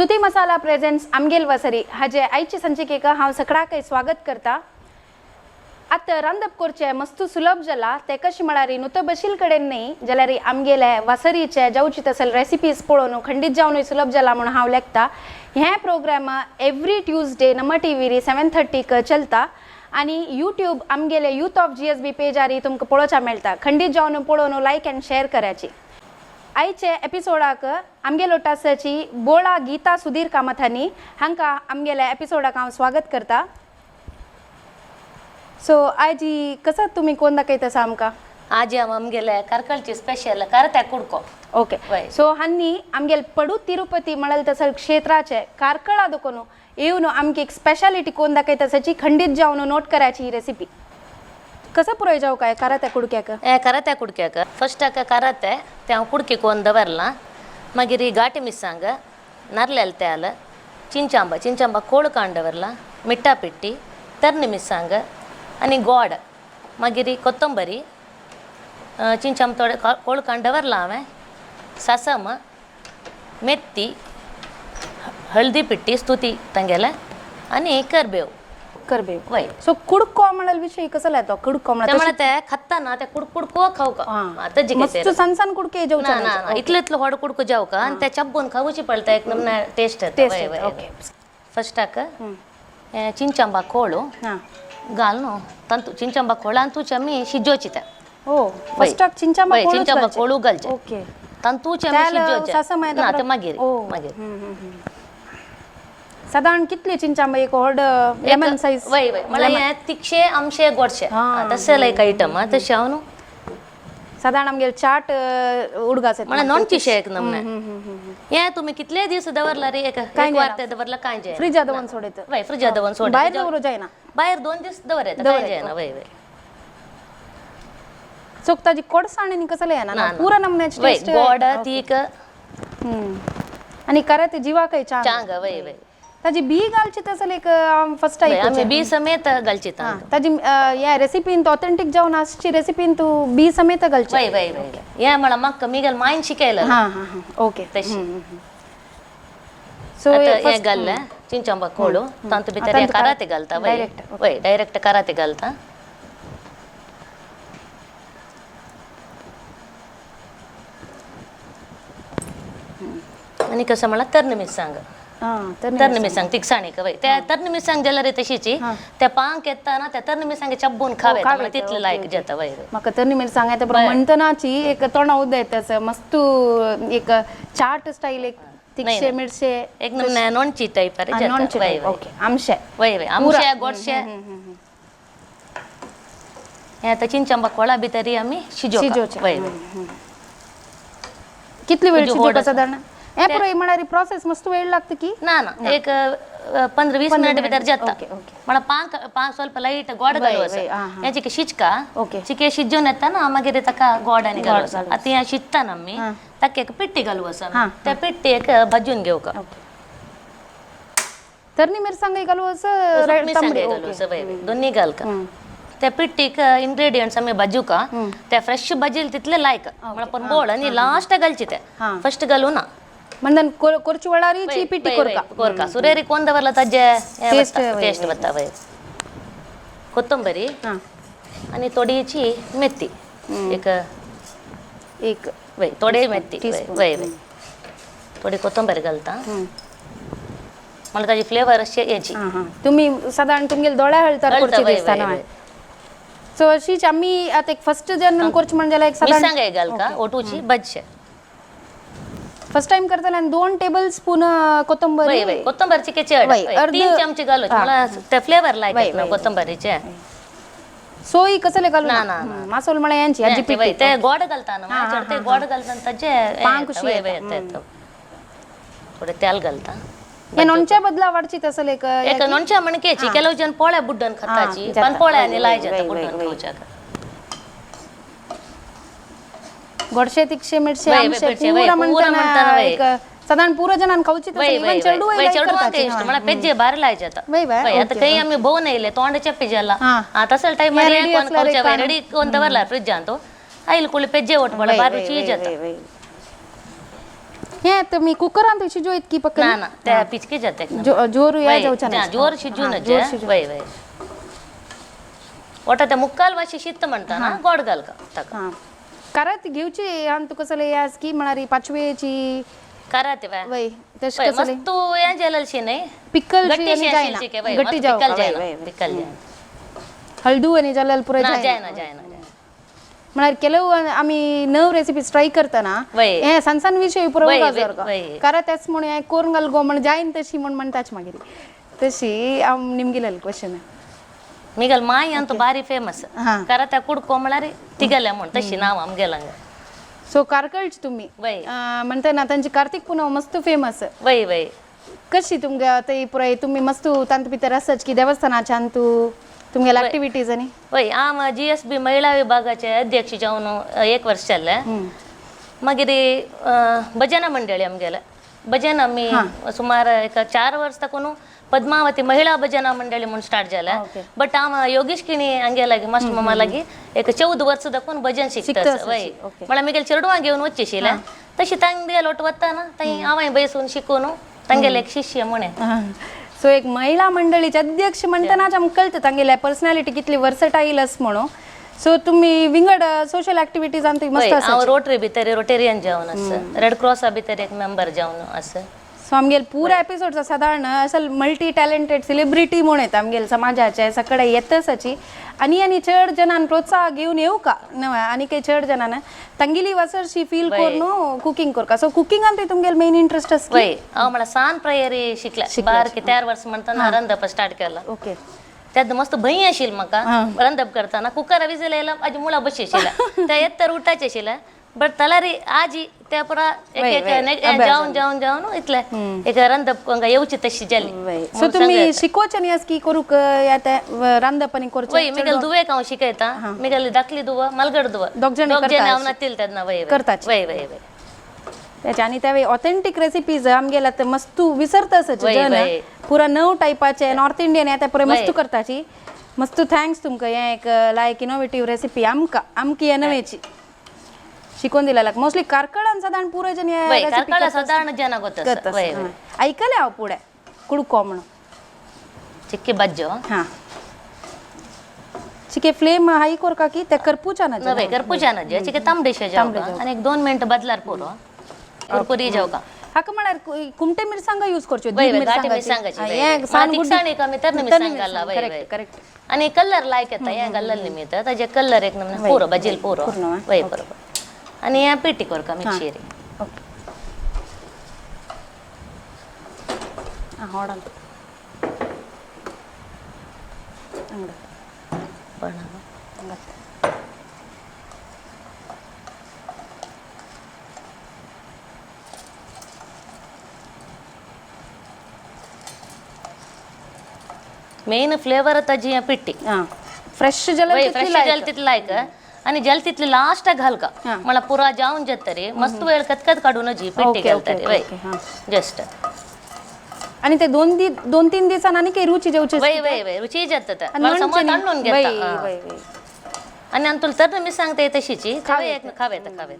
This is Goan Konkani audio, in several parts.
स्तुती मसाला प्रेझेंट्स आमगेल वसरी हाजे आयचे संचिकेक हांव सगळ्याकय स्वागत करता. आतां रांदप करचें मस्तू सुलभ जाला. ते कशें म्हळ्यार नुतो बशील कडेन न्ही जाल्यार आमगेले वासरीचे जावची तसल रेसिपीज पळोवन खंडीत जावनूय सुलभ जाला म्हूण हांव लेखता. हें प्रोग्राम एवरी ट्युजडे नम्मा टीव्हीर 7:30 चलता आनी यूट्यूब आमगेले यूथ ऑफ GSB पेजारी तुमकां पळोवच्या मेळटा. खंडीत जावन पळोवन लायक अँड शेअर करायची. आयचे एपिसोडाक आमगेलो टासाची बोळा गीता सुधीर कामत हांणी हांकां आमगेल्या एपिसोडाक हांव स्वागत करता. सो आयजी कसो तुमी कोण दाखयता आसा आमकां? आज हांव आमगेले कार्कळची स्पेशल करत्या कुडको. ओके. वय. सो हांनी आमगेले पडू तिरुपती म्हळ्यार तसो क्षेत्राचे कार्कळा दुकोन येवन आमकी एक स्पेशालिटी कोण दाखयता आसाची खंडीत जावन नोट करायची ही रेसिपी. कसं पुरय जावं काय कारात्या कुडक्याक? ए करत्या कुडक्याक फस्टाक करते ते हांव कुडकी कोन दवरला. मागीर घाटी मिरसांग, नारलेल तेल, चिंचांबा चिंचांबा कोळ काण दवरला, मिठा पिट्टी, तरणी मिरसांग आनी गोड, मागीर कोत्तंबरी, चिंचांब थोडे कोळ काण दवरला हांवें, सासम, मेथी, हळदी पिट्टी स्तुती तांगेले आनी करबेव. करबेव. वय. सो कुडको म्हळ्यार विशय कसो येतो कुडको ते म्हळ्यार? म्हणा ते खाताना ते कुडकुडको खाऊ का तज्जी. मस्त सन सन कुडके ना. जेवचे. ना ना, इतले इतलो व्हड कुडको जाव का आनी ते चब्बून खावची पडटा, एक नमूने टेस्ट येता. टेस्ट येता, ओके. फस्टाक चिंचांबा कोळू घाल न्हू तांतू चिंचांबा कोळ तुचे आमी शिजोवची ते. हो, फस्टाक चिंचांबा वय, कोळूच चिंचांबा घालचे. कोळू घालचे. ओके. तांतूचे आमी त्याला शिजोवचे. सासम येता ना, ते परत? मागीर. ओ. मागीर. साधारण कितले चिंचांबा? एक व्हड लेमन साईज? वय वय, म्हळ्यार हें तिखशे आमशे गोडशे तशें लायक आयटम तशें हांव न्हू. साधारण आमगेले चाट उडगास. म्हळ्यार नॉनचिशे एक नमूने हें तुमी कितले दीस दवरला रे, एक एक वार ते दवरला काय जायना. फ्रिजा दवरून सोडयत. वय, फ्रिजा दवरून सोड. भायर दवरू जायना? भायर 2 दीस दवर येता, काय जायना. वय वय. सो ताजी कोडसाण आनी कसले येना ना, पुरा नमन्याची वय टेस्ट. गोड तीक. आणि करत जीवाकय चांग. चांग, वय वय. ताजी बी घालची तसले एक फर्स्ट वय, टाइम. आमी बी समेत घालची तांकां. ताजी ह्या रेसिपीन ऑथेंटीक जावन आसची रेसिपीन तू बी समेत घालची. वय वय वय, हें म्हळ्यार म्हाका मिगेल मायन शिकयलें. हां हां हां, ओके. तशी. सो आतां हें घाल्लें चिंचांबा कोळू तातूंत भितर हें कराते घालता. वय. Direct, वय, डायरेक्ट कराते घालता. आनी कसं म्हळ्यार तरणी मिरसांग. हां, तर तरणी मिरसांग तिखसाणीक. वय, त्या तरणी मिरसांग जाल्यार तशीची त्या पांक येताना त्या तरणी मिरसांग चब्बून खावे खावे. म्हळ्यार तितले लायक जाता. वय वय. म्हाका तरणी मिरसांग येता पण म्हणटनाची एक तोंडा उदक येता. मस्त एक चाट स्टाईल, एक तिखशे मिरशे. एक नमूने नॉनची टाईप अरे जाता. नॉनचे. वय वय. ओके, आमशे. वय वय, आमशे गोडशे. हे आतां चिंचांबा कोळा भितरी आमी शिजोवका. शिजोवचें. वय वय. कितली वेळ म्हणजे शिजोवका होड आसा. साधारण हे पुरो म्हळ्यार प्रोसेस मस्त वेळ लागता की? ना ना, एक 15-20 मिनिट भितर जाता. Okay okay. म्हळ्यार पांक पांक स्वल्प लायट गोड घालू वय, आं, आसा हें चिके शिजका. ओके. चिके शिजोवन येता ना, मागीर ताका गोड आनी घालू आसा. आतां हें शिजता ना आमी ताका एक पिट्टी घालू आसा. त्या पिट्टी एक भाजून घेवका. ओके, तरणी मिरसांग घालू असं मिरसांग घालू आसा. वय वय, दोन्ही घालका. त्या पिट्टीक इंग्रेडियंट्स आमी भाजूका. त्या फ्रेश भाजील तितले लायक म्हळ्यार पण बोळ आनी लास्ट घालची ते, फर्स्ट घालू ना. म्हणजे कोरची वळारीची पिट्टी कोरका. कोरका सुरेरी कोण दवरला ताजे Taste, वय, टेस्ट वता. वय, कोथंबरी आनी थोडीशी मेथी एक. एक. वय, थोडे मेथी. वय. Teaspoon. वय वय, थोडी कोथंबीर घालता मला ताजी फ्लेवर अशी याची. हां हां, तुम्ही साधारण तुमगेले दोळ्या हळतार हळता, कोरची वय, दिसता वय, ना. वय. सो अशीच आमी आतां एक फर्स्ट जेन्ना कोरची म्हणजे जाल्यार एक साधारण मिरसांग घालका ओटूची बजशे. फर्स्ट टाइम करताले आनी 2 टेबल स्पून कोथंबरी. वय वय, कोथंबीरची के चड. वय, वय, 3 चमचे घालूचे मला ते फ्लेवर लायक ना कोथंबरीचे. सोय कसले घालू? ना, ना, ना. मासोल म्हळ्यार यांची आजी ते वय, पिट्टी. ते गोड घालता ना मला चड, ते गोड घालता ताजे पांक कशी. वय वय, येता येता. थोडे तेल घालता. हे नोणच्या बदला वाडची तसले एक. एक नोणच्या मणकेची ಕೆಲವು जण पोळ्या बुड्डन खाताची, जाता. पण पोळ्यानी लाय वय, जाता वय, बुड्डन वय. खावच्याक. गोडशे तिखशे मिरशे वय, वय, आमशे मिरशे, वय, पुरा पुरा म्हणताना म्हणताना, वय. एक साधारण पुरा जणांना खावची वय तसं वय इवन वय चेडू वय, चेडवांक इश्ट म्हळ्यार पेज्जे भारी लाय जाता. वय वय. वय, आता काही आम्ही भोवन येयले, तोंड चेपी जाला. हा, तसं टाइम या ready कोण असल्यार खावच्या. एक रेडी कोण दवरला फ्रिजान, तो आयल कुळी पेज्जे ओट पडला, बारी चीज जाता. हे तुम्ही कुकरांत शिजवत की पक्क? ना ना, त्या पिचके जाते. जोर या जावचा ना, जोर शिजू हा, न. जोर शिजू. वय वय, ओटा त्या मुक्काल वाशी शित्त म्हणता ना, गोड घाल का ताका. हा, करात घेवची आणि तुका कसले यास की म्हणारी पाचवेची. कराते वय. वय, तश वय, कसले मस्त या जेललशी नाही. पिकल. गट्टी जायना. गट्टी जाऊ पिकल का? जायना. वय, वय. पिकल जायना. हळदू आणि जलल पुरे. ना. जायना. जायना, जायना, जायना. म्हळ्यार ಕೆಲವು आमी नव रेसिपीज ट्राय करतना वय. हे सान सान विशय वय, पुरो वय, सारको. वय. कारण तेच म्हण हें करून घाल गो म्हण जायन तशी म्हण म्हणटाच मागीर तशी हांव निमगेलें क्वेश्चन. मिगल माई अंतू बारी फेमस. हा. करात्या कुडको म्हळ्यार तिगेले म्हण तशी नाव आमगेलांग. सो कारकळची तुम्ही वय. म्हणताना तांची कार्तिक पुनव मस्त फेमस. वय वय. कशी तुमगे ते पुराय तुम्ही मस्त तांत भितर आसाच की देवस्थानाच्या अंतू तुमगेले ऍक्टिव्हिटीज आणि वय, आम GSB महिला विभागाचे अध्यक्ष जावन एक वर्ष जालें. मागीर भजना मंडळी, आमगेले भजन आमी सुमार एक 4 वर्स ताकून पद्मावती महिला भजना मंडळी म्हूण स्टार्ट जालें. बट हांव योगेश किणी हांगे लागीं मास्टर मामा लागीं एक 14 वर्स दाखोवन भजन शिकता शिकता. वय. म्हळ्यार मिगेले चेडवां घेवन वचचें आशिल्लें, तशी तांगेले वट वतना थंय हांवें बसून शिकून तांगेले एक शिष्य म्हणे. सो एक महिला मंडळीचे अध्यक्ष म्हणटनाच आमकां कळटा तांगेले पर्सनॅलिटी कितली वर्सटाईल आस म्हणून. सो तुम्ही विंगड सोशल ऍक्टिव्हिटीज आनी मस्त वय, आसा. हांव रोटरी भितर रोटेरियन जावन आसा, रेड क्रॉसा भितर एक मेंबर जावन आसा. सो आमगेले पुरा एपिसोड सादारण असल मल्टी टॅलेंटेड सेलिब्रिटी म्हूण येता आमगेले समाजाचे सगळे येतसाची आनी आनी चड जणान प्रोत्साह घेवन येवं का नव्या आनी काही चड जणान तांगेली वसरशी फील करून कुकिंग करका. सो कुकिंगान ते तुमगेले मेन इंट्रस्ट आसा? वय, हांव म्हळ्यार सान प्रायरी शिकले, बारकी 4 वर्स म्हणतना रंदप स्टार्ट केला. त्यात मस्त भंय आशिल्ली म्हाका रंदप करतना. कुकर विजल येयला, आजी मुळा बशी आशिल्ल्या, त्या येत तर उठाचे आशिल्लें. बट तलारी आजी त्या पुरा एक वय, एक वय, अभ्यास. जावन जावन जावन इतले एक रंदप कोंगा येवची तशी जाली. सो तुम्ही शिकोवचे न्ही आस की करूक या ते रांदप आनी करचें? वय, मिगेल दुवेक हांव शिकयता. मिगेली धाकली दुवा, मालगड दुवा. दोग जाण दोग करता जाण हांव अशें. नातील तेन्ना. वय वय. करताच. वय वय वय. त्याच्या आणि त्यावेळी ऑथेंटिक रेसिपीज आमगेला तर मस्तू विसरता वय, जन. वय. पुरा नव टायपाचे नॉर्थ इंडियन येता पुरे वय. मस्तू करताची. मस्तू thanks तुमकां हें एक लायक इनोवेटीव रेसिपी आमकां आमकी हे नवेची शिकोवन दिलेल्याक. मोस्टली कार्कळान सादारण पुरे जन हे वय रेसिपी कार्कळा सादारण जनाक करता. वता. वय वय. ऐकले हांव पुढे कुडको म्हणून. चिक्की बाज्जो. हां, चिके फ्लेम हाय कोरका की ते करपूचा ना? नव्हे, करपूचा ना, चिके तांबडेशे जाव का आणि एक 2 मिनिटं बदलार पुरो, कुरकुरी जाव का. हाका म्हळ्यार कुमटे मिरसांगा यूज करच्यो? वय वय, घाटी मिरसांगाची. वय, वय. सान. तिखसाण कमी तर मिरसांग घालला. वय वय. करेक्ट. आणि कलर लायक येता हें घाल्लें निमित्त ताजे कलर एक नमुने पुरो भाजील पुरो. पूर्ण, हा? वय, बरोबर. आणि ह्या पिटी कोरका मिक्शीरी. ओके, हां, होडाल. पण मेन फ्लेवर ताजी ह्या पिट्टी. हां, फ्रेश जल. वय, फ्रेश जल तितलं लायक आणि जल तितले लास्ट घाल का. हा. मला पुरा जाऊन जातरी मस्त वेळ कतकत काढून जी पिट्टी घालतरी. वय. हां. जस्ट. आणि ते 2-3 दिवसान आणि काही रुची जेवचे. वय वय वय, रुची जात समोर आणून घेता. हा. वय वय. आणि आणि तुला तर मी सांगते तशीची खावे खावेत खावेत.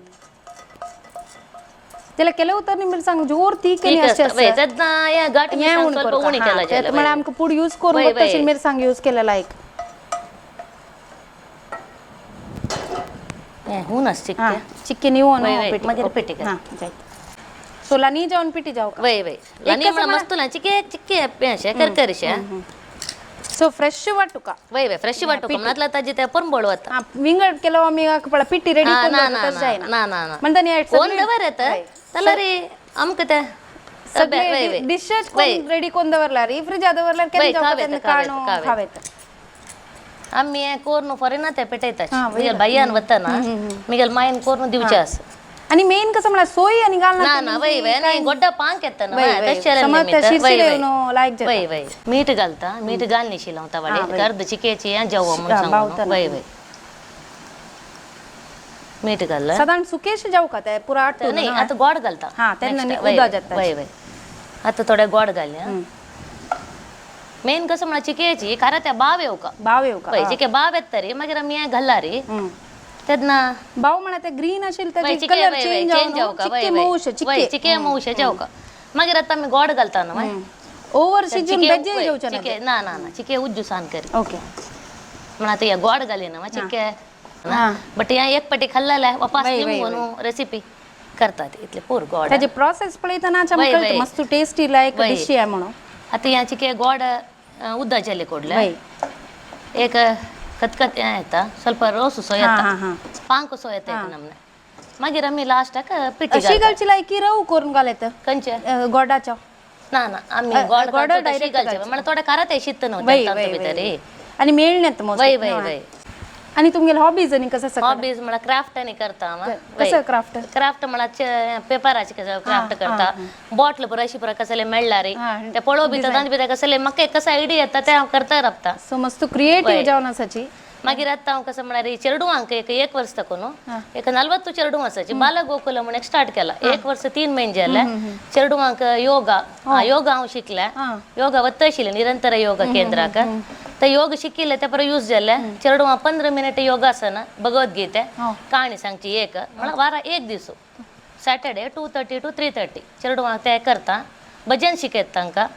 त्याला केलं होतं नी मिरसांग जोर ती ठीक केली असता. वय, तेन्ना या गाठ मिरसांग ಸ್ವಲ್ಪ उणी केला जायला. म्हळ्यार आमकां पूड यूज करून वय, वय. तशी मिरसांग यूज केलेला एक. हून चिक्के. हां, चिक्के निवोन. वय, वय. मागीर पिटी कर. हां, जायत. सो लानी जावन पिटी जावं का? वय वय, लानी म्हणा मस्त ना चिके चिक्के अशें करकरीशे. So fresh वाटुका? वय वय, फ्रेश वाटू म्हणातला ताजी त्या परंबळ वता. हां, विंगड केलो आमी पळय पिटी रेडी हा, करून ना दवरता ना तशें जायना. ना ना ना. म्हणटा न्ही. कोण दवर येता तलारी आमकां ते सगळे डिशेस रेडी करून दवरल्यार फ्रिजा दवरल्यार केन्ना वय, जावपा खावेत, तेन्ना खावेत, काडून खावेत. खावेत. आमी हें कोरून फॉरेना ते पेटयता. मिगेल भैयान वतना मिगेल मायन कोरून दिवचे आसा. आणि मेन कसं म्हळ्यार सोय आनी घालना. ना ना, वय वय, आणि गोड्डा पांक येता ना. वय, वय. तशें समज ते शिरशिरे येवन लायक जाता. वय वय, मीठ घालता. मीठ घाल न्ही हांव तवाडे अर्द चिकेची जेवो म्हणून सांगून. बावतना. वय वय, मीठ घाल. साधारण सुकेश जाऊ का ते पुरा आटून? नाही, आता गोड घालता. हा, तेन्ना Next. न्ही वय, उदक वय, जाता. वय वय, आता थोडे गोड घाल. मेन कसं म्हणा चिकेची खारा त्या बाव येव का. बाव येऊ का. वय, चिके बाव येत तरी मागीर आमी हें घालला रे. तेन्ना भाव म्हणा ते ग्रीन असेल वय, त्याची चिके कलर वय, वय, चेंज चेंज जावका, चिक्के वय, वय. मऊश वय, चिक्के चिके मऊश जावका. मागीर आतां आमी गोड घालता न्हू मागीर. ओवर शिजून चिके बेज्जे वय, जेवचे चिके ना ना ना चिके उज्जू सान करी. ओके. म्हण आतां हे गोड घाली ना चिके. हा. बट ह्या एक पटी खाल्लेले वापास वय, वय, निमगून रेसिपी करतात इतले पूर गोड. त्याची प्रोसेस पळयतना वय, आमकां कळटा वय. मस्त टेस्टी लायक वय. डिश आहे म्हणून. आतां ह्या चिके गोड उद्दाचेले कोडले. वय. एक कतकत हें येता ಸ್ವಲ್ಪ रोस सो हा येता हा हा. पांक सो येता एक नमने. मागीर आमी लास्टाक पिठी अशी घालता. घालची लायकी रव करून घालत खंयचे? गोडाचो. ना ना आमी गोड गोड घालतो तशी direct घालचे घालचे. म्हळ्यार थोडे कारात शित्त न्हू वय तांतू वय भितर. वय. आणि मेळण्यात मोस्ट. वय वय वय. आणि तुमगेले हॉबीज आणि कसं सगळं? हॉबीज म्हळ्यार क्राफ्ट आनी करता हांव. कसं क्राफ्ट? क्राफ्ट म्हळ्यार पेपराचे कसं क्राफ्ट करता. बॉटल पुरो अशी पुरो कसले मेळ्ळा रे ते पळोव बी तांचे भितर कसले म्हाका एक कसं आयडिया येता ते हांव करता राबता. सो मस्त क्रिएटिव्ह वय. जावन आसाची. मागीर आतां हांव कसं म्हळ्यार चेडवांक एक एक वर्स तकून एक 40 चेडवां आसाची बालगोकुल म्हूण एक स्टार्ट केला. 1 वर्स 3 म्हयने जाले चेडवांक योगा. योगा हांव शिकलें. योगा वत्त आशिल्लें निरंतर योगा केंद्राक. ते योग शिकिल्लें ते परत यूज जालें. चेडवां 15 मिनट योगासन भगवद्गीते काणी सांगची एक म्हळ्यार वारा एक दीस सॅटर्डे 2:30 to 3:30 चेडवांक ते करता. भजन शिकयता तांकां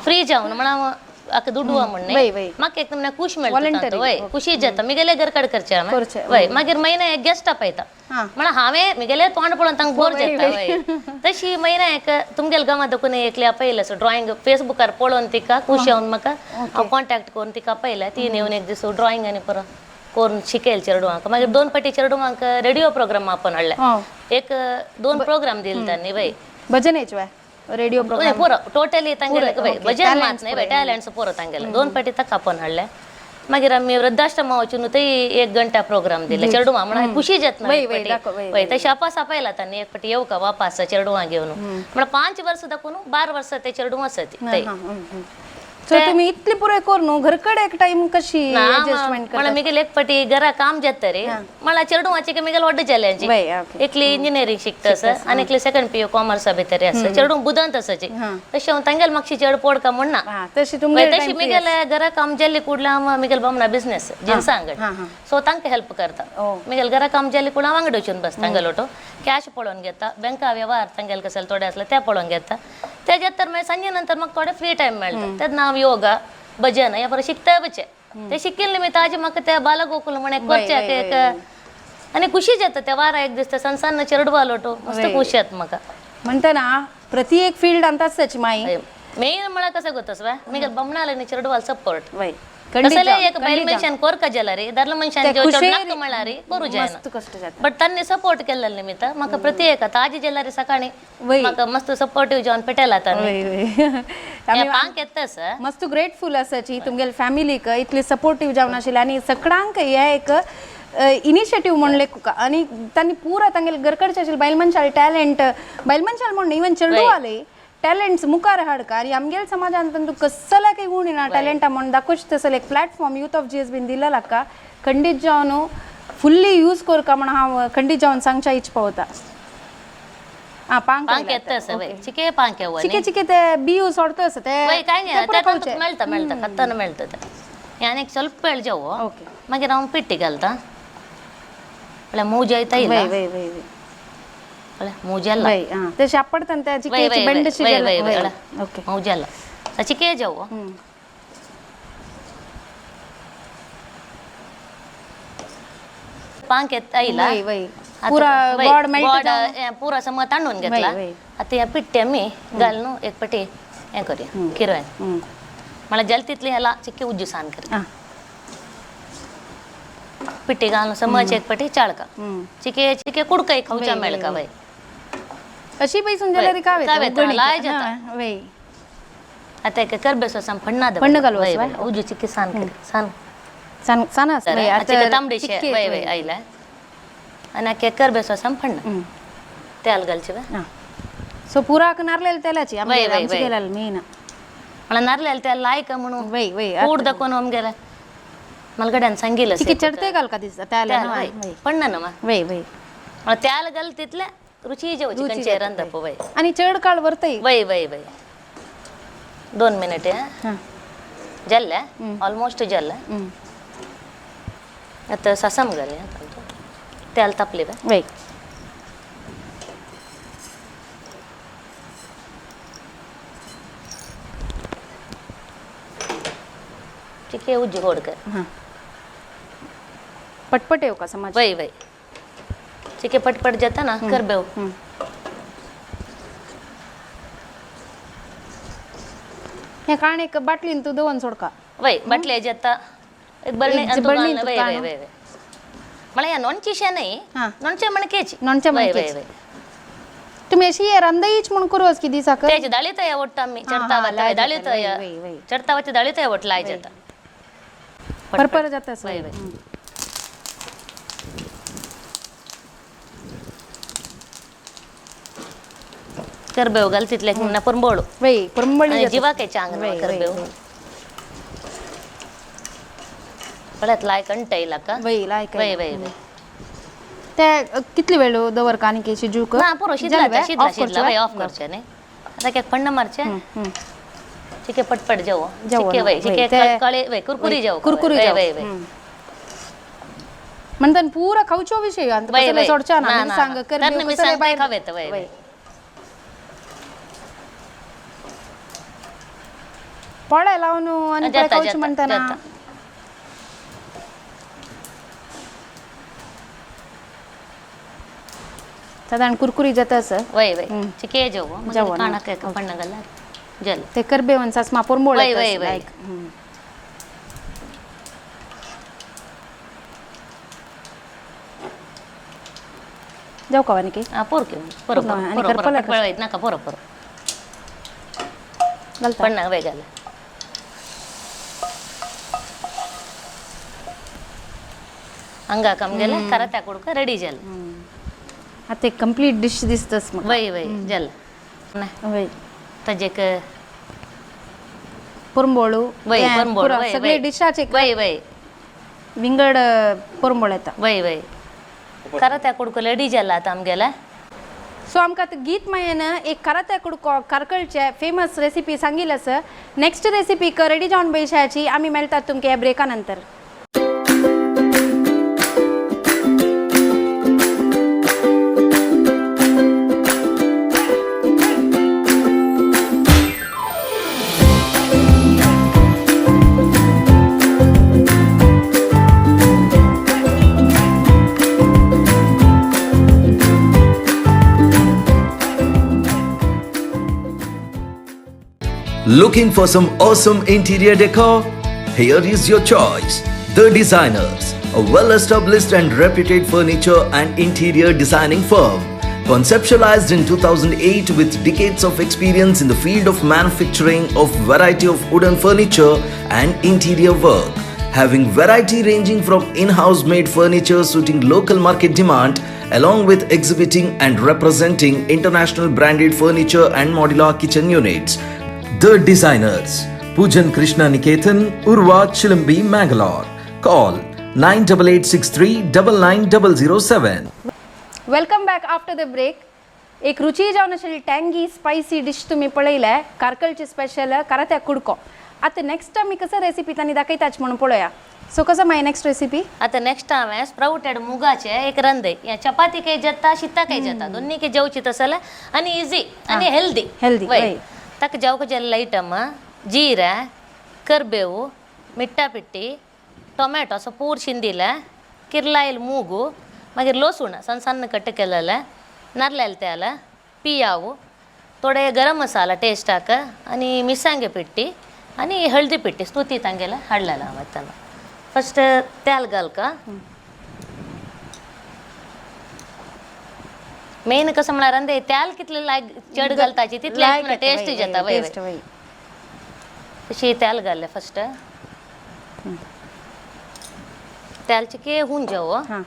फ्री जावन म्हळ्यार आका दुडवा म्हण वय, वय. म्हाका एक नमूने खुश मेळटा. Voluntary. वय खुशी जाता मिगेले घर कडेन करचें हांवें. करचें. वय मागीर म्हयन्या एक गेस्ट आपयता. हा. म्हळ्यार हांवें मिगेले तोंड पळोवन तांकां बोर जाता. वय तशी म्हयन्या एक तुमगेले गांवांत दाखोवन एकली आपयलें सो ड्रॉइंग फेसबुकार पळोवन तिका खुश जावन म्हाका हांव कॉन्टेक्ट करून तिका आपयलें. ती येवन एक दीस ड्रॉइंग आनी परत करून शिकयल चेडवांक. मागीर 2 पटी चेडवांक रेडिओ प्रोग्राम आपोवन हाडले. एक 2 प्रोग्राम दिले तांणी. वय भजन हेच वय रेडिओ प्रोग्राम पुरो टोटली तांगेले. वय भजन मात Talents न्हय टॅलंट्स पुरो तांगेले. 2 पटी ताका आपोवन हाडले. मागीर आमी वृद्धाश्रमा वचून थंय 1 घंटा प्रोग्राम दिले चेडवां म्हळ्यार खुशी जाता. वय, वय, दाखव, वय, वय तशें अपास आपयला तांणी एक पटी येवका वापास चेडवां घेवन. म्हळ्यार 5 वर्सां दाखोवन 12 वर्सां ते चेडवां आसा ती थंय. सो तुम्ही इतली पुरे करून घरकडे एक टाइम कशी ऍडजस्टमेंट म्हळ्यार करता? मिगेले एक पटी घरा काम जाता रे. म्हळ्यार चेडवांची मिगेले व्हडले जाल्यांची. वय ओके. एकली इंजिनियरींग शिकता आसा आनी एकली सेकंड पी यू कॉमर्सा भितर आसा. चेडूं बुदंत आसाची. तशें हांव तांगेले मातशी चेड पोडका म्हण ना. हा तशी तुमगेले तशी मिगेले घरा काम जाल्ली कुडल्या हांव मिगेले बामणा बिझनेस जिन्सा अंगड. सो तांकां हेल्प करता. मिगेले घरा काम जाल्ली कुडल्या हांव वांगडा वचून बसता. तांगेलो ऑटो कॅश पळोवन घेता. बँका व्यवहार तांगेले कसले थोडे आसले ते पळोवन घेता. तेज्या तर मागीर सांजे नंतर म्हाका थोडे फ्री टायम मेळटा. तेन्ना हांव योगा भजन ह्या बरें शिकता बचे. ते शिकिल्ले निमित्त आजी म्हाका त्या बालगोकुल म्हण एक करच्याक एक आनी खुशी जाता. त्या वारा एक दिसता सण सण चेडवा लोटो मस्त खुश जाता म्हाका. म्हणता ना प्रति एक फील्ड आसाची माई. मेन म्हळ्यार कसं गोतस वा मिगेल बमणाले न्ही चेडवाल सपोर्ट. वय कसले एक बायल मनशान कोरका जाला रे दादलो मनशान ते खुशेरी नाका म्हळ्यार रे करू जायना. मस्त कष्ट जाता. बट तांणी सपोर्ट केल्ले निमित्त म्हाका प्रति एक आतां आजी जाल्यार सकाळी वय. म्हाका मस्त सपोर्टीव जावन पेटेला तांणी. वय वय. आमी पांक येता सर. मस्त ग्रेटफूल आसाची तुमगेले फॅमिलीक इतली सपोर्टीव जावन आशिल्ले आनी सगळ्यांक हे एक इनिशिएटीव म्हणले आनी तांणी पुरा तांगेले घरकडचे आशिल्ले बायल मनशाले टॅलंट बायल मनशाले म्हणून इवन चेडवाले टॅलंट्स मुखार हाडका. आनी आमगेले समाजान तांतू कसला काही गुण ना टॅलंटा म्हणून दाखोवचे तसले एक platform youth of GS been दिला लाका खंडीत जावन फुल्ली यूज करका म्हण हांव खंडीत जावन सांगच्या इच पावता. हा पांक पांक येता सर. वय चिके पांक येवं चिके चिके ते बियू सोडतो आसा ते वय काय ते नाही पुरा ते खावचे. मेळटा मेळटा खाताना मेळटा ते. आनी एक ಸ್ವಲ್ಪ वेळ जावो. ओके. मागीर हांव पिट्टी घालता. म्हळ्यार मूज येता वय वय वय वय. म्हळ्यार मूज वय हा ते शापडतान त्या वय चिकेची वय बेंडशी वय जाल्या. वय वय ओके. मौजाला चिके जावो. पांक येता येयला. वय वय पुरा गोड मेळटा. पुरा समज तांडून घेतला. वय, वय. आतां ह्या पिट्टी आमी घाल न्हू एक पटी हें करुया किरवाय. म्हळ्यार जालें तितलें ह्याला चिक्की उज्जू सान कर. पिट्टी घालून समज एक पटी चाळका. चिके चिके कुडकय खावच्या मेळका. वय अशी पै जाल्यार काव काव येता, लाय जाता. वय आतां एक करबे सोस आमी फण्णा फण्ण घालू वय वय. उजू चिक्की सान कर सान. सान सान आसा वय चिके तांबडे चिक्के वय वय आयला. आनी आतां करबे सोस आमी फण्ण तेल घालचे हा सो पुरा नारलेल तेलाची वय, वय, आमचे वय. गेल्याल मेन म्हळ्यार नारलेल तेल लायक म्हणून वय वय कूड दाखोवन आमगेले मलगड्यान सांगिल्लें. चिके चडते घालका दिसता तेल वय पण्ण न्हू मा वय वय. म्हळ्यार तेल घाल तितलें रुची जेवची खंयचे रांदप. वय आनी चड काळ व्हरतय. वय वय वय. 2 मिनट जाल्लें ऑलमोस्ट जाल्लें. आतां सासम घालया तातूंत. तेल तापले बे. वय. चिके उज्जी गोड कर. हां, पटपट येऊ का समाज. वय वय, चिके पटपट जाता ना करबेव. हे काण एक बाटलीन तू दवन सोडका. वय, बाटली जाता एक बरणी. एक अंतू बरणी घालून, तू वय वय. काणू. वय वय, मला या नॉनची नाही. हां. नॉनच्या मणकेची. नॉनच्या वय वय. मणकेची. वय. तुम्ही अशी रांदईच म्हणून करू की दिसाक. त्याची दाळी तया ओटता मी. हा, चढता हा, लाय दाळी जाता, तया. वय, वय, वय. चढतावाची दाळी तया ओटला लाय जाता. परपर जाता. वय वय. करबेव घाल तिथल्या ना परंबोळू. वय, परंबळी आणि जाता. जीवा काही चांग वय, वय, करबेव. वय. पळत लाय कंटाईला का. वय, लाय काय. वय वय वय. त्या कितली वेळ दवर का आणि शिजूक? ना, पुरो शिजला. जाले शिजला. ऑफ शिजला. करचो. वय, ऑफ करचे नाही. आता काय फंड मारचे. चिके पटपट जेव. जेवो चिके ना, वय वय. चिके काळे वय, कुरकुरी जेव. कुरकुरी वय जेव. वय वय. म्हणताना पुरा खाऊचो विषय आणि वय कसले वय. सोडचा ना. ना, मी ना, सांग ना. कर. तर मी सांगते खावेत वय वय. पोळ्या लावून आणि जाता, खाऊची जाता, म्हणताना. जाता. साधारण कुरकुरी जाता असं. वय वय, चिके जेव. जेवो ना. काणा काय फंड घाला जल. ते करबेवन सासमा पोरंबोळ. वय, वय, वय. जाऊ का वानिके? हा, पोर की पोर. पूर्ण आणि पोर करपला. पोर नका, पोर पोर. घालता. पण वय घाला. अंगा कम गेला करा कुडका रेडी झालं. आता एक कंप्लीट डिश दिसतस मग. वय वय, झालं. वय. तजेक पुरंबोळू. वय ते परंबोळ. पुरा वय सगळे वय. डिशाचे वय वय. विंगड पुरंबोळ येता. वय वय, करा त्या कुडको रेडी झाला आता आमगेला. सो आमकां आतां गीत मायेन एक करात्या कुडको कारकळचे फेमस रेसिपी सांगिल आसा. नेक्स्ट रेसिपीक रेडी जावन बैशाची आमी मेळटात तुमकां ह्या ब्रेका नंतर. Looking for some awesome interior decor? Here is your choice. The Designers, a well established and reputed furniture and interior designing firm. Conceptualized in 2008 with decades of experience in the field of manufacturing of variety of wooden furniture and interior work. Having variety ranging from in-house made furniture suiting local market demand, along with exhibiting and representing international branded furniture and modular kitchen units. The Designers, Pujan Krishna Niketan, Urwa Chilambi, Mangalore. Call 98863 99007. Welcome back after the break. एक रुची जावन आशिल्ली टँगी स्पायसी डिश तुमी पळयले, कारकळची स्पेशल करात्या कुडको. आतां नेक्स्ट आमी कसं रेसिपी तांणी दाखयताच म्हणून पळोवया. सो कसं मागीर नेक्स्ट रेसिपी? आता नेक्स्ट हांवें स्प्राउटेड मुगाचे एक रंदय. या चपाती काही जाता, शिता काही जाता, दोन्ही काही जेवची तसं आणि इझी आणि हेल्दी. Healthy, वय. वय. ताका जेवक जाल्ले आयटम: जीरा, करबेವು, मिट्टा पिट्टी, टೊಮೆಟೊ असो पूर शिंदिले, किर्लायल मूगु, मागीर लसूण सಣ್ಣ सಣ್ಣ कट केलेले, नारल्याल तेल, पियाವು, थोडे गरम मसाला टेस्टाक आणि मिरसांगे पिट्टी आणि हळदी पिट्टी स्तुती तांगेले हाडलेलं हांवें. तेन्ना फस्ट तेल घालका. मेन कसं म्हळ्यार रंदे तेल कितले लायक चड घालताची तितले लायक येता, टेस्ट वय, जाता. वय, वय. टेस्ट वय. वय. तशी तेल घातले फस्ट, तेल चिके हून जावो. हां.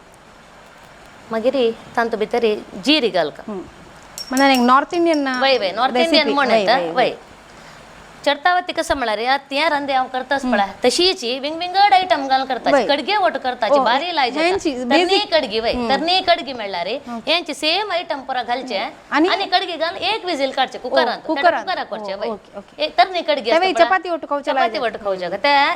मागीर तांतू भितर जिरी घालका. म्हणून एक नॉर्थ इंडियन वय वय, नॉर्थ इंडियन म्हण येता वय. चडतावती कसं म्हळ्यार त्या रंदे हांव करताच पळय तशीच विंग विंगड आयटम घालून करता. वय. कडगे वट करताची ओ, बारी लायचे. हेंची तरणी basic. कडगी वय, तरणी कडगी म्हणल्यार हेंची सेम आयटम पुरा घालचे आणि? आणि कडगी घालून एक विजील काडचे कुकरांत. कुकरांत. कुकराक करचे ओ, वय. Okay, okay. एक तरणी कडगी तेव्हा आसता पळय. चपाती वट खावच्या चपाती लायक. वट खावच्या त्या.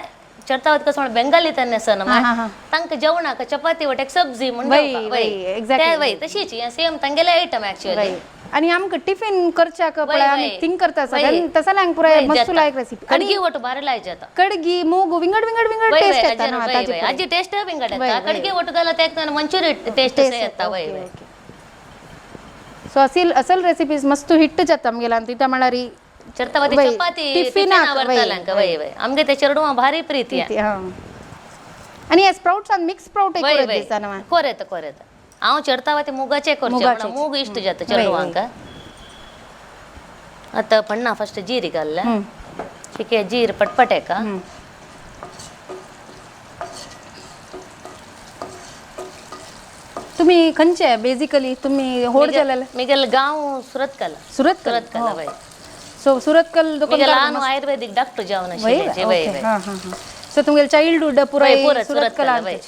चडतावत कसं म्हण बेंगाली त्यांना सण हा, हा, हा. तांक जेवणाक चपाती वटेक सब्जी म्हण वय, जेवका, वय, exactly. ते वय तशीच सेम तांगेले आयटम ऍक्च्युअली. आणि आमकां टिफिन करच्याक पळय आमी थिंक करता सगळ्यां तसं पुराय मस्त लायक रेसिपी. आणि कडगी ಒಟ್ಟು ಬಾರಿ ಲಾಯ್ ಜಾತ. कडगी मूग विंगड विंगड विंगड टेस्ट येता ना ताजे पळय. आजी टेस्ट विंगड येता कडगी ಒಟ್ಟು घाला ते मंचुरी टेस्ट येता. वय वय. सो असेल असल रेसिपीज मस्त हिट जाता आमगेला तिता म्हळ्यार चरतावती वय, चपाती टिफिनाक, टिफिन वय, आवडताल्यांक. वय वय, आमगे ते चेडवां भारी प्रीती. आणि स्प्राउट्स आणि मिक्स स्प्राउट वय एक वय दिसता ना. कोरेत कोरेत हांव चेडतावती मुगाचे करचे. मुगाचेच. मूग इश्ट जाता चेडवांक. आतां पण्णा फस्ट जीर घालले चिके जीर पटपट का. तुम्ही खंयचे बेसिकली तुम्ही होड जालेले? मिगेल गांव सुरतकल. सुरतकल. सुरतकल वय. सो सुरतकल मिगेल दुकानदार हांव आयुर्वेदिक डॉक्टर जावन वय आशिल्ले. वय वय. हां हां हां. सो तुमगेले चाइल्डहुड पुराय वय, पुरा सुरतकल सुरतकल वय.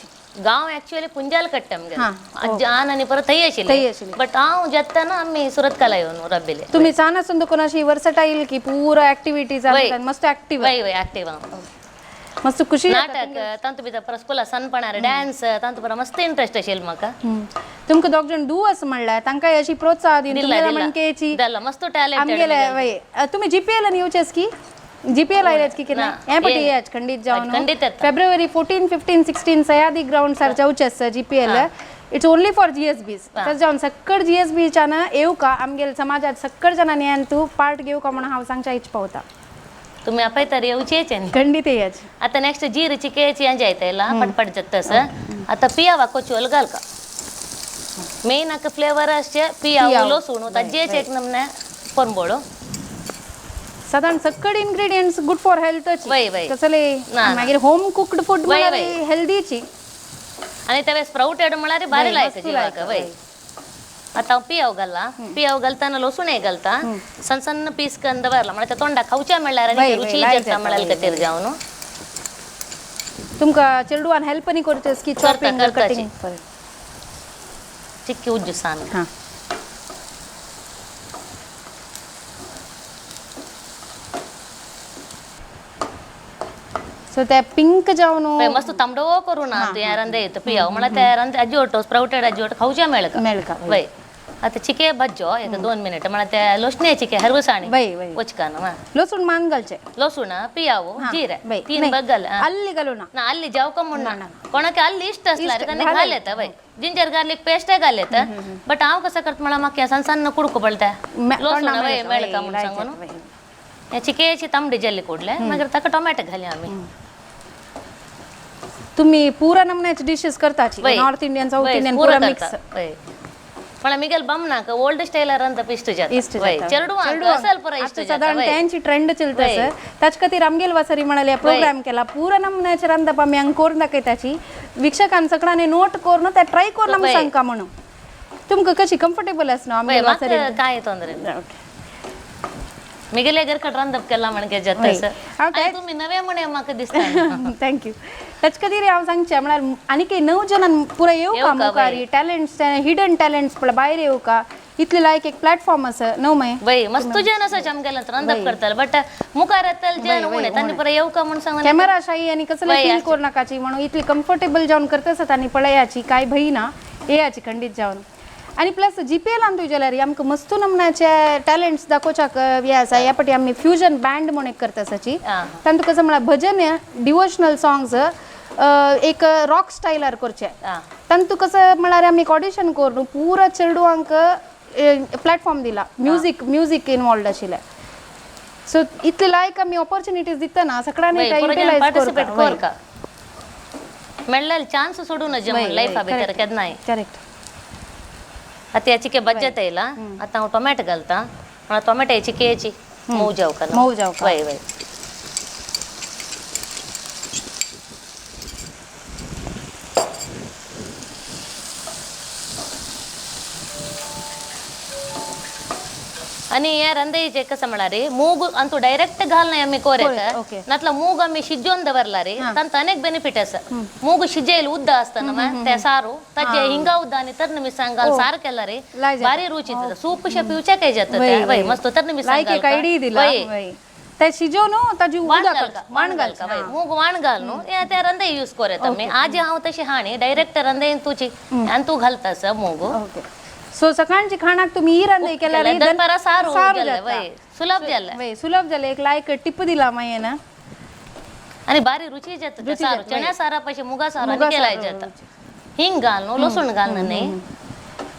गांव ऍक्च्युअली पुंजाल कट्टे आमगेले. हा, आजी आन आनी परत थंय थंय आशिल्ले. आशिल्ले. बट हांव जेतना आमी सुरतकला येवन रबिले. तुम्ही सान आसून दुकान अशी वर्सटाईल की पुरा ऍक्टिव्हिटीज वय. मस्त ऍक्टिव्ह. वय वय, ऍक्टिव्ह हांव. मस्त खुशी जाता. नाटक तांतू भितर परत स्कुला सनपणार डान्स तांतू परत मस्त इंट्रस्ट आशिल्लो म्हाका. तुमकां दोग जण दू असं म्हणल्यार तांकां अशी प्रोत्साह दिवन दिला तुमगेल्या दिला म्हणकेची दिला मस्त टॅलेंटेड. आमगेले वय. तुम्ही जीपीएल आणि येवचेस की जीपीएल आयल्याच की केन्ना ना, हें पटी येयना. येयाच खंडीत जावन. खंडीत येता. फेब्रुवारी 14 15 16 सयादी ग्राउंड सार जावचेस GPL. It's only for GSBs. तशें जावन सक्कड जीएसबीच्यान येवका आमगेले समाजात सक्कड जाणांनी यान तूं पार्ट घेवका म्हणून हांव सांगच्या इच पावता. तुम्ही आपयतार येवचेच न्ही. खंडीत येयाच. आता नेक्स्ट जीर चिकेची जायता पटपट जाता. आता पियावा कोचोल घालका मेन आका फ्लेवर आसचे पियाव पियाव. लसूण ताजेच एक नमने कोरंबोळो. साधारण सक्कड इंग्रेडियंट्स गुड फॉर हेल्थच. वय, वय. कसले ना, ना. मागीर होम कुक्ड फूड वय, म्हळ्यार वय. हेल्दीची. आणि तेवे स्प्राउटेड म्हळ्यार बारी वय, लायक मस्त जिवाक. लायक, वय. आता हांव पियाव घालला. पियाव घालतना लसूणय घालता सಣ್ಣ सಣ್ಣ पीस कंद बरला म्हळ्यार तोंडाक खावच्या म्हणल्यार वय, आनी वय, रुची लायक जाता जाता, म्हळ्यार वय, खातीर जावन. तुमकां चेडवान हेल्प न्ही करचेस की करता, चॉपिंग करताची. कटिंग? चिक्की उज्जू सान. हां. सो ते पिंक जावन पळय मस्त तांबडो करू ना तूं हें रांदे येता पियाव म्हळ्यार ते रांदे अजिवटो स्प्राउटेड अजिवटो खावच्या मेळका. मेळका, वय. वय. आता चिके भाजयो एक 2 मिनिट म्हळ्यार ते लोसणे चिके हरवसाणी वय, वय. वचकान मा. लसूण मान घालचे. लसूण पियाव जिरे वय. तीन नाही, बग घाल. आल्ली घालू ना. ना अल्ली जावका म्हूण ना कोणाक अल्ली इश्ट असल्यार इश्ट, ताणें घाल घाल येता. वय, जिंजर गार्लिक पेस्टय घाल येता. बट हांव कसं करता म्हळ्यार म्हाका सण सण्ण कुडको पडटा लसूण तोंडा वय मेळटा, मेळका वय, म्हूण लायक सांगून. जाता, वय. हे चिकेची तांबडी जाल्ली कुडले मागीर ताका टोमॅटो घाली आमी. तुम्ही पुरा नमन्याचे डिशेस करताची वय. नॉर्थ इंडियन साऊथ वय, इंडियन पुरा पुरा मिक्स. करता, वय. पण मिगेल बमनाक ओल्ड स्टाईल रांदप इश्ट जाता. इश्ट वय, जाता. चेडवांक असल पुरा इश्ट आता जाता. साधारण वय. त्यांची ट्रेंड चलता वय. सर ताच खातीर आमगेल वासरी म्हणाले प्रोग्राम केला पुरा नमन्याचे रांदप आमी हांगा करून दाखयताची वीक्षकान सगळ्यांनी नोट करून ते ट्राय करून आमी वय. सांगका म्हणून तुमकां कशी कम्फर्टेबल आस न्हू वय, आमगेल म्हाका वासरी? काय ತೊಂದ್ರೆ ಇಲ್ಲ. मिगेले घरकड रांदप केला म्हणके जाता वय. सर. हांव आनी तुमी नवे म्हणे म्हाका दिसता. Thank you. ताचे खातीर हांव सांगचें म्हळ्यार आनीक नव जणांक पुराय येवका येवका, मुखार वय. टॅलंट्स हिडन टॅलंट्स पळय भायर येवका इतले लायक एक प्लॅटफॉर्म आसा न्हू मागीर. वय, मस्त जन आसा आमगेले रांदप करताले बट मुखार येतले जन उणें तांणी पुराय येवका म्हूण सांगून. कॅमेरा शाही आनी कसले वय, फील अशें. करू नाकाची म्हणून इतली कम्फर्टेबल जावन करता आसता आनी पळयाची काय भंय ना येयाची खंडीत जावन. आनी प्लस जीपीएलान तुय जाल्यार आमकां मस्त नमनाचे टॅलंट्स दाखोवच्याक हे आसा. ह्या पाटी आमी फ्युजन बँड म्हूण एक करता आसाची. तातूंत कसं म्हळ्यार भजन डिवोशनल सॉंग्स एक रॉक स्टायलार करचे. तातूंत कसं म्हळ्यार आमी एक ऑडिशन करून पुरा चेडवांक प्लॅटफॉर्म दिला म्युजीक म्युजीक इनवॉल्ड आशिल्लें. सो इतले लायक आमी ऑपॉर्च्युनिटीज दितना सगळ्यांनी वय, ते पुरो जन युटिलायज पार्टिसिपेट करता. करका मेळ्ळें चान्स सोडून नजे लायफा भितर केन्नाय. करेक्ट. आता ह्या चिके बज्जत येयला आता हांव टोमॅटो घालता म्हळ्यार टोमॅटो चिकेची मोव जावका न्हू. मोव जावका. वय वय. आणि हे ರಂದೈಚೆ कसं म्हळ्यार मूग अंतू डायरेक्ट घालनाय आमी कोरेत, कोरेत ओके. नातला मूग आमी शिजोवन दवरला रे तांत अनेक बेनिफिट आसा. मूग शिजयले उद्द आसता ना ते सारू ताचे हिंगा उद्द आनी तरणां मिरसांग घाल सार केला रे लाय जाता. भारी रुची जाता. सूप अशें पिवच्या काय जाता वय, ते. वय. वय, मस्त तरणां मिरसांग लायक एक घालता. आयडिया दिला. वय. वय. ते शिजोवन ताजी वाण उदक घालका, वाण घालका वय, मूग वाण घाल न्हू, हे ते रंदे यूज कर येता मी. आज हांव तशी हाणी डायरेक्ट रंदे तुची आनी तूं घालता मूग. ओके, सो सकाळची खाणाक तुम्ही ही रंदे केल्यार दनपारा सारू सारू जालें, जाता. वय सुलभ जालें. वय, सुलभ जालें. एक लायक टिप दिला मागीर ना. आनी बारी रुची जाता ते सारू, चण्या सारा पशी मुगा सारू आनी मुगा केलाय सारू. जाता. हिंग घाल न्हू, लसूण घाल न्ही.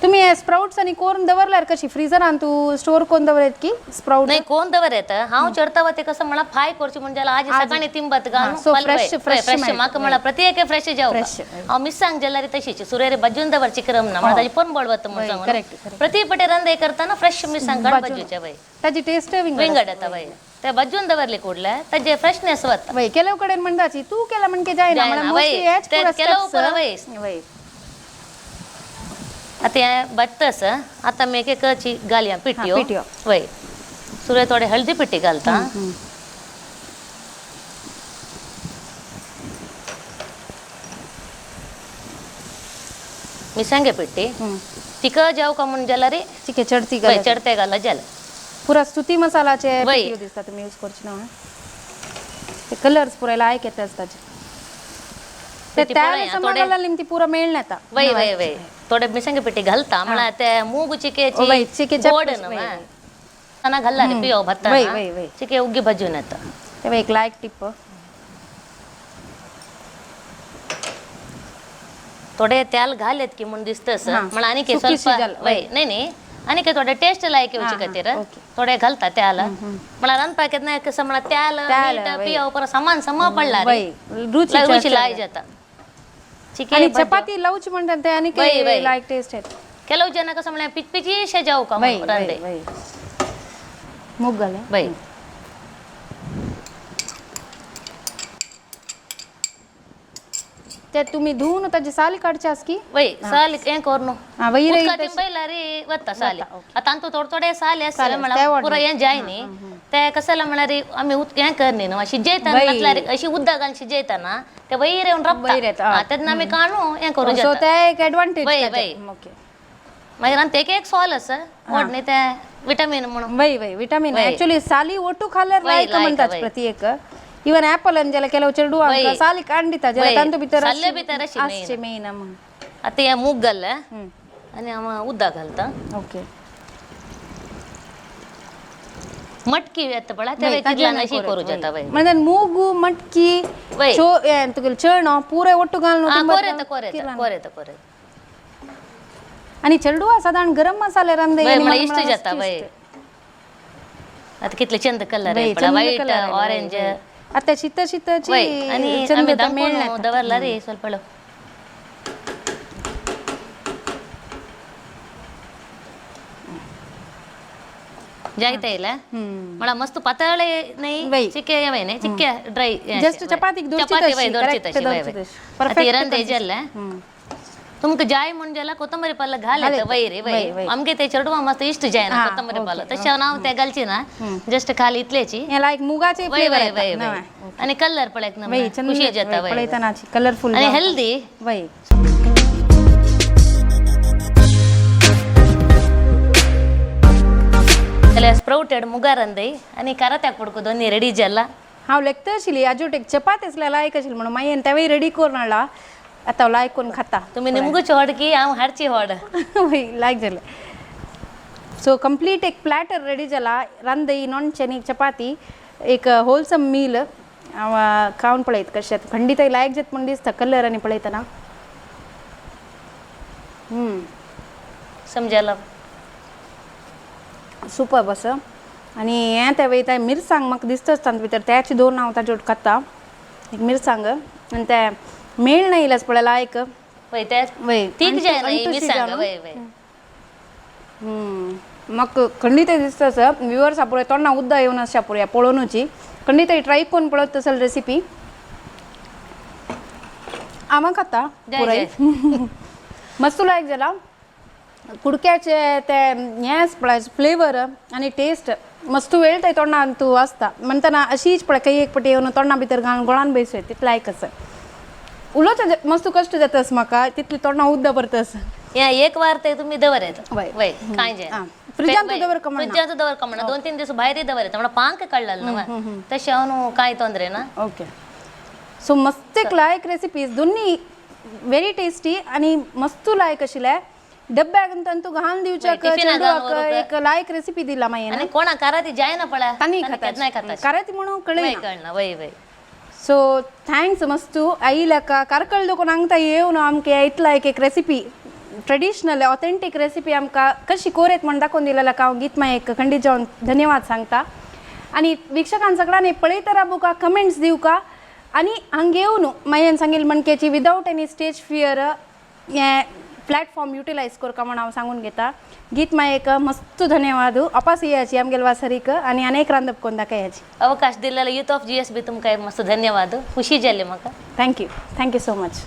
तुम्ही स्प्राउट्स आणि कोरून दवरल्यार कशी फ्रीजरान तू स्टोर कोण दवरत की स्प्राउट? नाही, कोण दवर येता, हांव चडतावा ते कसं म्हणा फाय करची म्हणजे आज सकाळी तिंबत घाल. So fresh- fresh fresh मेळटा. म्हाका म्हणा प्रत्येक फ्रेश जेव. Fresh. हांव मिरसांग जेल्यार तशीच सुरेर भाजून दवरची क्रम ना, म्हणा ताजी पण बळवत म्हण सांगून. Correct, correct. प्रति पटे रंदे करताना फ्रेश मिरसांग काड भाजूचे वय. ताजी टेस्ट विंगड. विंगड येता वय, ते भाजून दवरले कुडले ताजे फ्रेशनेस वता. वय, ಕೆಲವು ಕಡೆ म्हणताची तू केला म्हणजे जायना. जायना, म्हणा वय. मोस्टली हेच ते पुरा केलं steps, पुरा वय. वय. आतां हें भाजता आतां आमी एक एकची घालया पिठयो. पिठयो. वय, सुरे थोडे हळदी पिठी घालता. मिरसांगे पिठी तिका जाव का म्हूण जाल्यार चिके चडती वय घाल. चडते घाला जालें. पुरा स्तुती मसालाचे वय. पिठयो दिसता तुम्ही यूज करची ना. ते कलर्स पुरा लायक येता ताजे ते. ती त्या पळया, थोडे- समागाला ती पुरा मेळना येता. वय वय वय, थोडे मिरसांगे पिठी घालता म्हळ्यार ते मूग चिकेची वय, चिकेच्या गोड वय, न्हू वय. ना घालला रे पियो भाता. वय, वय, वय. चिके उग्गी भाजून येता. तेव्हा एक लायक टिप. थोडे तेल घालेत की म्हूण दिसतस हा. म्हण आनी सुकी ಸ್ವಲ್ಪ शिजल, वय, नाही नाही, आनी थोडे टेस्ट लायक येवचे हा, हा, खातीर ओके. थोडे घालता तेल. म्हळ्यार रांदपाक येतना कसं म्हळ्यार तेल तेल, मीठ वय. पियो परत सामान समा पडला रे. वय, रुची रुची चड लाय जाता. जाता चिके आणि भाजयो. चपाती लावची म्हणतात ते आणि वय, वय. लायक टेस्ट येता. ಕೆಲವು ಜನ कसं म्हळ्यार पिचपिची शे जाऊ का वय म्हणून वय रांदे. वय, मूग घाला. वय. ते तुम्ही धुवून ताजी साली काडचे आस की? वय, साली हें करून हा, वयर उदका तिंबयला रे वता साली. आतां तांतू थोडे थोडे साली आसतले. साली म्हळ्यार ते वाडले. पुरो हें जाय न्ही ते कसं म्हळ्यार आमी हें करनी न्हू, शिजयतना वय. घातल्यार अशी उदक घालून शिजयतना ते वयर येवन वयर येता, रपता. हा. तेन्ना आमी काणू हें करूं सो जाता. ते एक एडवांटेज. वय, वय. ओके. मागीर आनी तेक एक सॉल आसा व्हड न्ही ते विटामीन म्हणून. वय वय, विटामिन. वय. ऍक्च्युली साली ಒಟ್ಟು खाल्यार वय, लायक लायक, म्हणतात वय. प्रति एक. इवन ऍपल आणि ज्याला ಕೆಲವು चेडू वय. साली कांडिता ज्याला वय. तांतू भितर साल्ले भितर अशी आसचे मेन म्हणून. आतां हें मूग घाललें आनी हांव उदक घालता. ओके. मटकी येता पळय ते किल्लान अशी करूं जाता वय. म्हणजे मूग मटकी वय. चो हें तुगेलें चणो पुरे ಒಟ್ಟು घालून आं, तुमकां कोर येता कोर येता कोर येता कोर येता. आणि चेडू साधारण गरम मसाले रांदे. वय, म्हळ्यार इश्ट जाता वय. आतां कितले चंद कलर वय, पळय, चंद व्हायट, कलर आयले, ऑरेंज. वय, वय. आता शीत शीतची वय, आनी चंद आमी आता मेळना. दामपून दवरला रे ಸ್ವಲ್ಪ वेळ. जायत येयला म्हळ्यार मस्त पातळ नाही वय. चिके वय न्ही चिके ड्राय. Just चपातीक दोरची चपाती तशी, वय दोरची correct तशी वय दोरची वय. तशी. आतां Perfect इरान जालें. तुमकां जाय म्हूण जाल्यार कोथंबरी पालो घाल येता वयर वय, वय. वय. आमगे ते चेडवां मस्त इश्ट जायना हा, कोथंबरी पालो, ओके, तशें हांव ते घालची ना, जस्ट खाली इतलेची. हे लायक मुगाचे वय फ्लेवर वय येता वय नवे. वय, आनी कलर पळयत ना वय, चंद खुशी जाता वय, वय. पळयतना कलरफुल आनी हेल्दी. वय. जाल्यार स्प्राउटेड मुगारंदय आनी कारात्याक पुडको दोनी रेडी जाला. हांव लेखता आशिल्ली आजूट एक चपाती आसल्यार लायक आशिल्ली म्हणून मागीर तेवूय रेडी करून हाडला. आतां हांव लायक करून खाता. तुमी निमगूची व्हड की हांव हाडची व्हड. वय, लायक जालें. सो कंप्लीट एक प्लॅटर रेडी जाला, रांदई नॉनचें आनी चपाती, एक होलसम मील. हांव खावन पळयत कशें. खंडीत लायक जाता म्हूण दिसता कलर आनी पळयतना. समजला. सुपर आसा. आनी हें तें वयता मिरसांग म्हाका दिसताच तातूंत भितर, त्याची दोन हांव ताजे खाता एक मिरसांग आनी तें मेळ येयलें पळय लायक. वय ते वय. तीक जायना ही मिरसांग वय वय. म्हाका खंडीत दिसता आसा व्युवर्स पळय तोंडा उद्दा येवन आसा पळय पळोवनूची. खंडीत ट्राय करून पळयत तसल रेसिपी आमा खाता. जय पुराय मस्त लायक जाला. कुडक्याचे ते हें पळय फ्लेवर आनी टेस्ट मस्त वेळ ते तोंडान तूं आसता म्हणटना अशीच पळय काही एक पटी येवन तोंडा भितर घालून गोळान बेसय तितलें लायक आसा. उलोवचें मस्त कश्ट जातास म्हाका तितली तोंडा उद्दा भरतास. या एक वार ते तुम्ही दवर येता वय. वय, काय जायना. आं, फ्रिजांत दवरका? फ्रिजांत दवरका म्हणा, 2-3 दिवस बाहेर दवरता म्हणा, पांक कळ्ळल नव, तशें हांव कांय ತೊंದರೆ ना. ओके, सो मस्त एक लायक रेसिपीज, दोन्ही व्हेरी टेस्टी आणि मस्त लायक आशिल्ले. डब्याक तंतू घालून दिवच्याक टिफिनाक चेडवाक घालून व्हरूंक. एक लायक रेसिपी दिला मागीर. आनी कोणा काराती जायना पळय. तांणी केन्नाय खाता खाता. काराती म्हणून कळना. कळना, वय वय. So thanks मस्तू आयिल्ल्याक. कार्कळ दोकोन हांगता येवन आमके इतला एक एक रेसिपी, ट्रेडिशनल ऑथेंटीक रेसिपी आमकां कशी कोरेत म्हण दाखोवन दिलेल्याक हांव गीत मायेक खंडीत जावन धन्यवाद सांगता. आनी वीक्षकां सगळ्यांनी पळयत राबूका, कमेंट्स दिवका आनी हांगा येवन मायेन सांगिल्ले म्हणकेची विदावट एनी स्टेज फियर हें प्लॅटफॉर्म युटिलायज करका म्हण हांव सांगून घेता. गीत मायेक मस्त धन्यवाद. अपास येयाची आमगेले वासरीक आनी अनेक रांदप कोन्न दाखयाची. अवकाश दिलेलो यूथ ऑफ GSB तुमकां मस्त धन्यवाद. खुशी जाली म्हाका. Thank you, thank you so much.